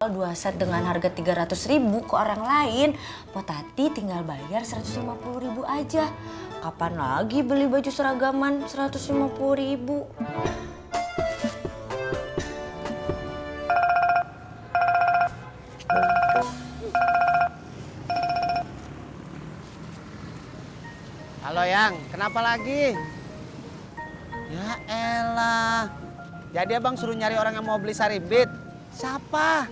2 set dengan harga 300.000 ke orang lain, Potati tinggal bayar 150.000 aja. Kapan lagi beli baju seragaman 150.000? Halo Yang, kenapa lagi? Ya elah. Jadi abang suruh nyari orang yang mau beli sarimbit. Siapa?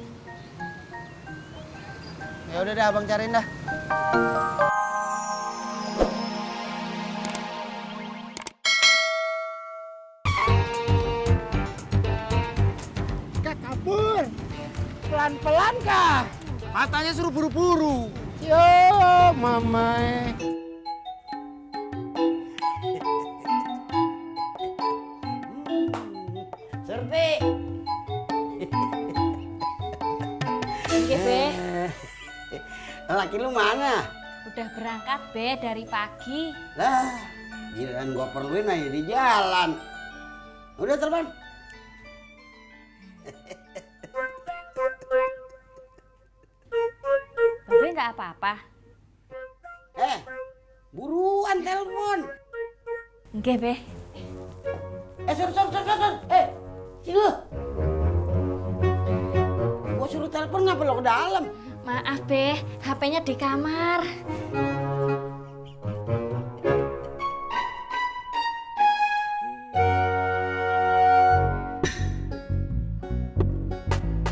Ya udah deh abang cariin dah. Kak kabur. Pelan-pelan kah? Matanya suruh buru-buru. Yo, mamai. Surti. Iya, Be. Laki lu mana? Udah berangkat, Be, dari pagi. Lah, giliran gua perluin aja di jalan. Udah terbang. Be nggak apa-apa. Buruan telepon. Nggih, Be. Sur. Sini lu. Gua suruh telepon ngapa lo ke dalam? Maaf, Be. HP-nya di kamar.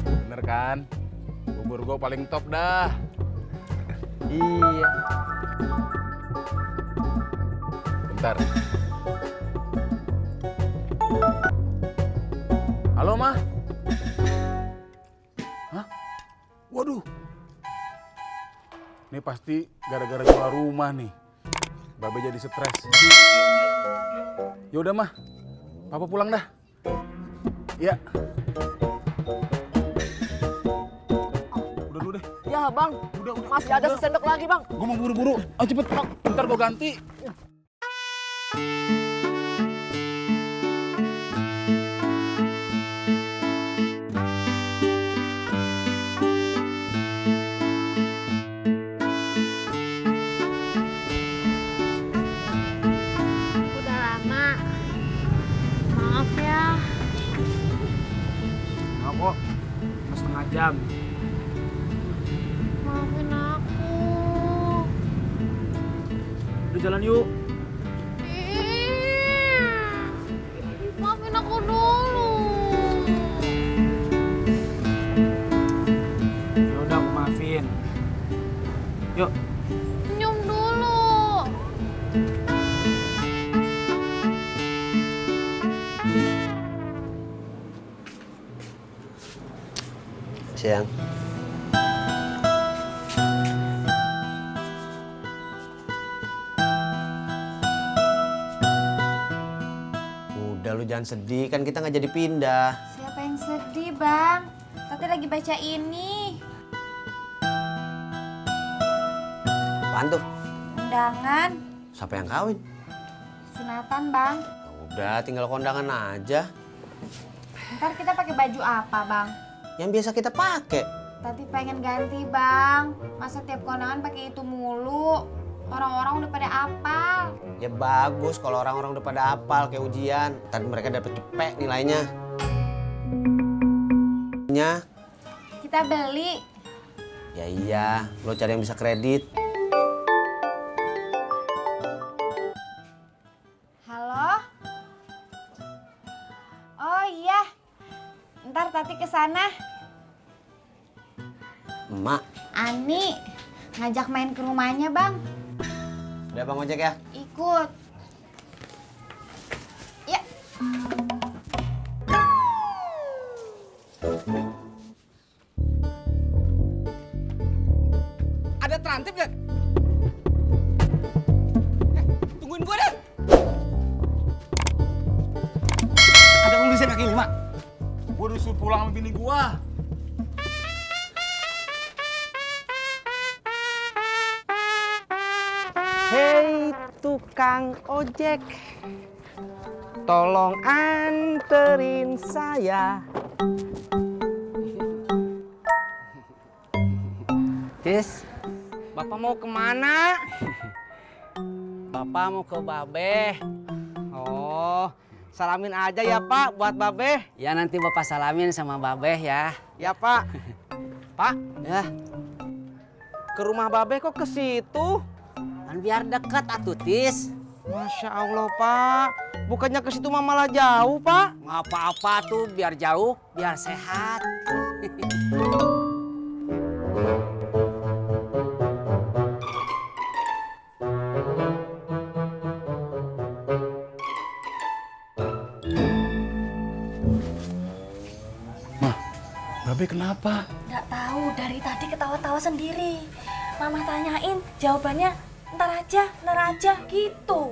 Bener kan? Bubur gue paling top dah. Iya. Bentar. Halo, Mah? Hah? Waduh. Ini pasti gara-gara jual rumah nih. Babe jadi stres. Yaudah, Mah. Papa pulang dah. Iya. Udah dulu deh. Ya bang, Udah. masih ada sesendok lagi bang. Gue mau buru-buru. Ayo cepet, Bang. Ntar gue ganti. Udah lama. Maaf ya. Nggak kok, cuma setengah jam. Maafin aku. Udah jalan yuk. Maafin aku dulu. Ya udah aku maafin. Yuk. Senyum dulu. Siang. Udah lu jangan sedih, kan kita nggak jadi pindah. Siapa yang sedih, Bang? Tati lagi baca ini. Apaan tuh? Undangan Siapa yang kawin? sunatan, Bang. Udah tinggal kondangan aja. Ntar kita pakai baju apa, Bang? Yang biasa kita pakai. Tati pengen ganti, Bang. Masa tiap kondangan pakai itu mulu? Orang-orang udah pada apal. Ya bagus kalau orang-orang udah pada hafal kayak ujian. Tadi mereka dapet cepet nilainya. Kita beli. Ya iya, lo cari yang bisa kredit. Halo? Oh iya. Ntar Tati kesana. Emak, Ani ngajak main ke rumahnya, Bang. udah bang ojek ya? Ikut. Ya. Ada terantip ya? Tungguin gua deh. Ada pembelian kaki lima. Gue disuruh pulang sama bini gua. Hei tukang ojek, tolong anterin saya. Tis, Bapak mau kemana? Bapak mau ke Babe. Oh, salamin aja ya Pak buat Babe. Ya nanti Bapak salamin sama Babe ya. Ya Pak. Pak, Ya, ke rumah Babe kok ke situ? kan biar dekat atuh Tis. Masya Allah Pak, bukannya ke situ mah malah jauh Pak. Nggak apa-apa tuh, biar jauh, biar sehat. Babe kenapa? Nggak tahu, dari tadi ketawa-tawa sendiri. Mama tanyain, jawabannya ntar aja gitu.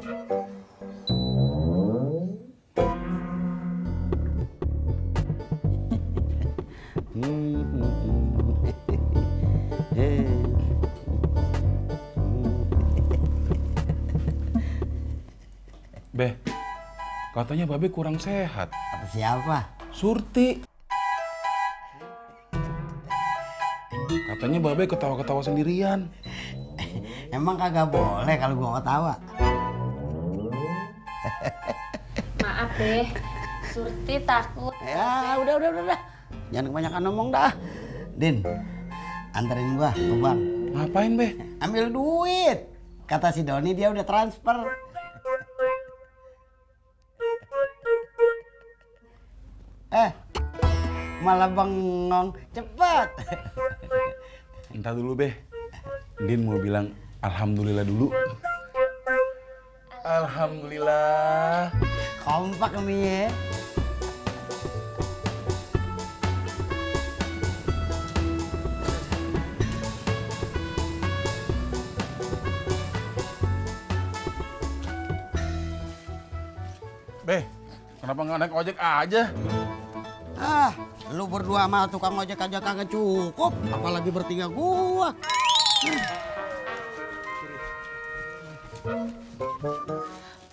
Be, katanya Babe kurang sehat. Apa siapa? Surti. Katanya Babe ketawa-ketawa sendirian. Emang kagak boleh kalau gua ketawa. Maaf deh, Surti takut. Ya udah. Jangan kebanyakan ngomong dah. Din, anterin gua ke bank. Ngapain Be? Ambil duit. Kata si Doni dia udah transfer. Malah bengong. Cepet. Entar dulu Be. Din mau bilang alhamdulillah dulu. Alhamdulillah. Kompak nih ya. Be, kenapa nggak naik ojek aja? Lu berdua sama tukang ojek aja kagak cukup, apalagi bertiga gua.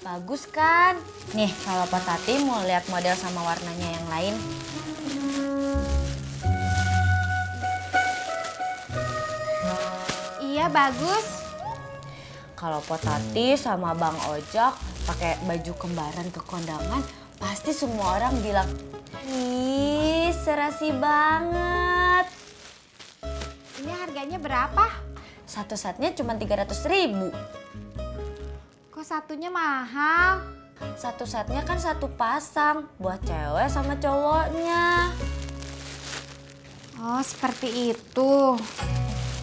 Bagus kan? Nih, kalau Pak Tati mau lihat model sama warnanya yang lain. Iya bagus. Kalau Pak Tati sama Bang Ojak pakai baju kembaran ke kondangan, pasti semua orang bilang, "Ih, serasi banget." Ini harganya berapa? Satu setnya cuma 300.000. Kok satunya mahal? Satu setnya kan satu pasang buat cewek sama cowoknya. Oh seperti itu.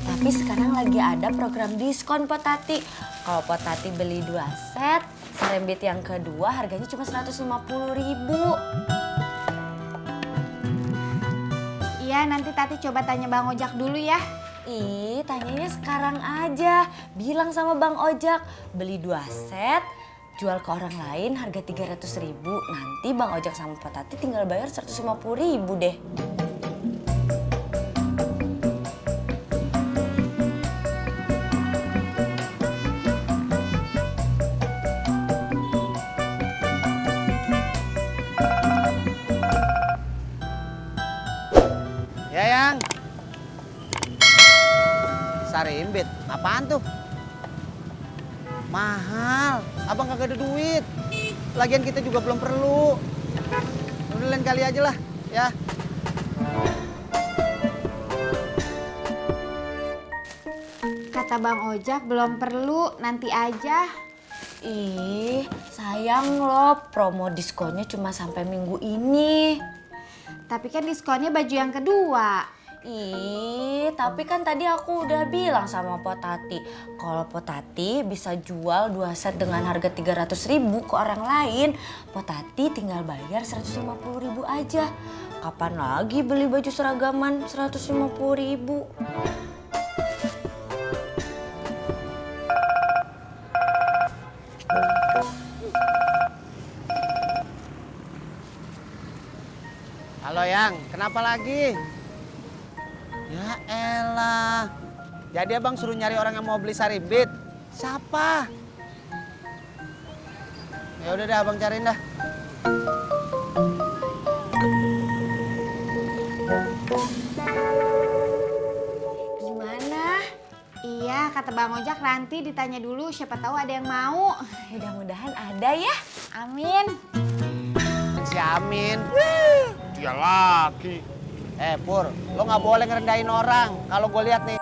Tapi sekarang lagi ada program diskon Pak Tati. Kalau Pak Tati beli 2 set, serembit yang kedua harganya cuma 150.000. Iya nanti Tati coba tanya Bang Ojak dulu ya. Ih, tanyanya sekarang aja. Bilang sama Bang Ojak, beli 2 set, jual ke orang lain harga 300.000. Nanti Bang Ojak sama Pak Tati tinggal bayar 150.000 deh. Ya Yang. Sarimbit, apaan tuh? Mahal, abang kagak ada duit. Lagian kita juga belum perlu. Udah lain kali aja lah, ya. Kata Bang Ojak belum perlu, nanti aja. Ih, sayang loh, promo diskonnya cuma sampai minggu ini. Tapi kan diskonnya baju yang kedua. Ih, tapi kan tadi aku udah bilang sama Potati, kalau Potati bisa jual 2 set dengan harga 300.000 ke orang lain, Potati tinggal bayar 150.000 aja. Kapan lagi beli baju seragaman 150.000? Halo Yang, kenapa lagi? Ya elah. Jadi abang suruh nyari orang yang mau beli sarimbit. Siapa? Ya udah dah abang cariin dah. Gimana? kata Bang Ojak nanti ditanya dulu siapa tahu ada yang mau. Mudah-mudahan ada ya. Amin. Si Amin. Dia lagi. Pur, lo nggak boleh ngerendahin orang. Kalau gue lihat nih,